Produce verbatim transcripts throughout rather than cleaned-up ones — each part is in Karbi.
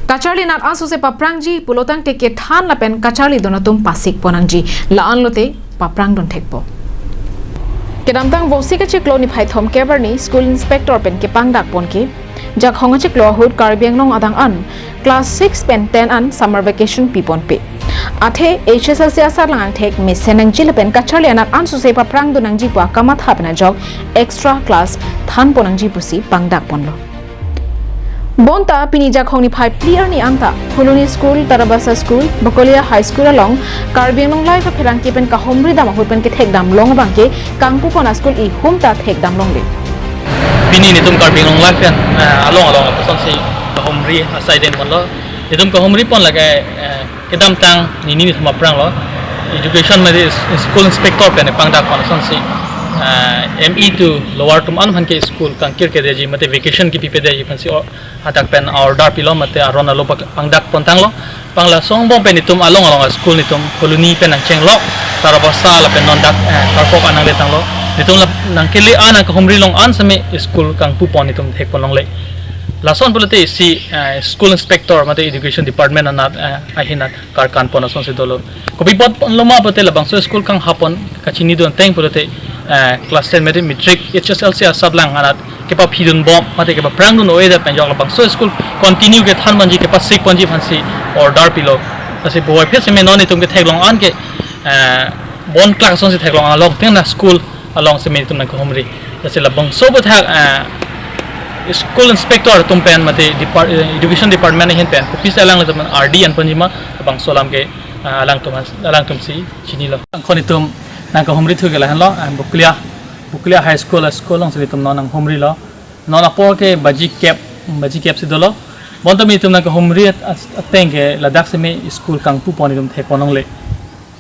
Kacharli anat ansose paprangji pulotangte kethan lapen kacharlidun atum pasik ponnangji, la-an lote paprangdun thekpo. Kedamtang Vosik achiklo niphai thomkep arni school inspector pen kepangdak pon ke Jakhong achiklo ahut Karbi Anglong adang an class six pen ten an summer vacation piponpe. Athe H S L C asatlang angthek mesen nangji lapen kacharli anat ansose paprangdun nangji pu akamatha pen ajok extra class than ponnangji pusi pangdak ponlo. Bonta pini Jakhong niphai phli arni anta Phuloni School, Tarabasa School, Bokolia High School along Karbi Anglong Live apherangke pen kahumri dam ahut pen kethekdam long abangke kangpu pon a-school ihum ta thekdam longle. Pini netum Karbi Anglong Live pen, eh, along along apusonsi kahumri asai den ponlo. Netum kahumri pon lake, eh, kedamtang nini nithum aphranglo. Education mate is-, school inspector pen pangdak pon asonsi, eh, M E to lower atum an aphan ke school kangkir kedetji mate vacation kepipedetji aphansi o-, hadak pen order pilo mate aron alo pak-, pangdak pontanglo. Pangla songbong pen netum along along a-school netum Phuloni pen nangchenglok, Tarabasa lapen non dak, eh, Karpok an nangle tanglo. Netum la nangkele an nangkahumri long an seme school kangpu pon netum thek pon longle. Lason pulote isi, eh, school inspector mate education department anat, eh, ahinat karkan pon asonsi dolo. Kopi apot ponlo ma pulote labangso school kanghap pon kachinidun ateng pulote, eh, class ten mate matric H S L C asatlang anat kepaphidun bom mate kepaprangdun oi det pen ajok labangso school continue kethan ponji kepasik ponji aphansi order pilo. Lasi puvoiphit seme non netum ketheklong an ke, eh, bon class asonsi theklong along teng na school along seme netum nangkahumri. Lasi labangso aputhak, eh, school inspector atum pen mate depart-, eh, education department ahin pen kopisi alanglitum ardi an ponji ma labangso alam ke, eh, alangtum, alangtumsi chinilo. Angkon netum nangkahumri thu ke lahenlo, eh, Bokolia, Bokolia High School, school alongsi netum non nanghumrilo. Non apor ke baji kep, baji kep si dolo. Bonta netum nangkahumri at-, at-, ateng ke ladak seme school kangpu pon netum thek pon longle.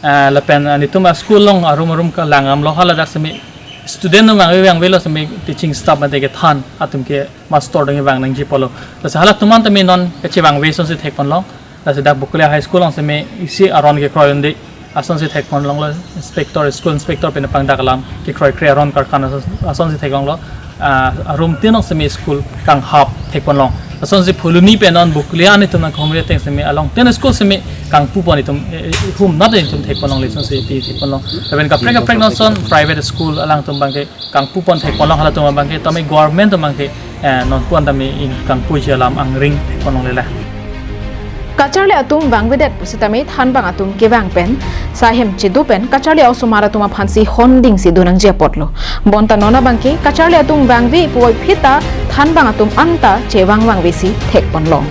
Ah, lapen, ah, netum a-school along arum arum kelang damlo, haladak seme student atum vangve vangvelo seme teaching staff mate kethan atum ke master dong vang nangji pulo. Lasi halatum an tame non kachevangve asonsi thek pon long. Lasi dak Bokolia High School along seme isi aron kekroi un-e asonsi thek pon longlo, inspector, school inspector pen pangdak alam kekroikre aron karkan ason, asonsi thek longlo. Ah, arum tin along seme school kanghap thek pon long. Asonsi Phuloni pen non Bokolia netum nangkahumri ateng seme along tin school seme kangpu pon netum, eh, eh, hum nat netum thek pon longle asonsi pi thek pon long. Lapen kaprek kaprek non ason private school alangtum abangke kangpu pon thek pon long, halatum abangke tame government atum abangke, eh, non pon tame ingkangpuji alam angring thek pon longle la. Kacharli atum vangvedet pusitame thanbang atum kevang pen sahem chedo pen kacharli a-osomar atum aphansi hondingsi donangji apotlo. Bonta non abangke kacharli atum vangve puvoiphit ta thanbang atum anta chevang vangvesi thek pon long.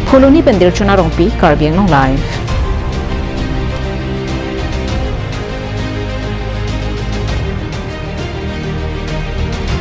Phuloni pen Dirchona Rongpi, Karbi Anglong Live.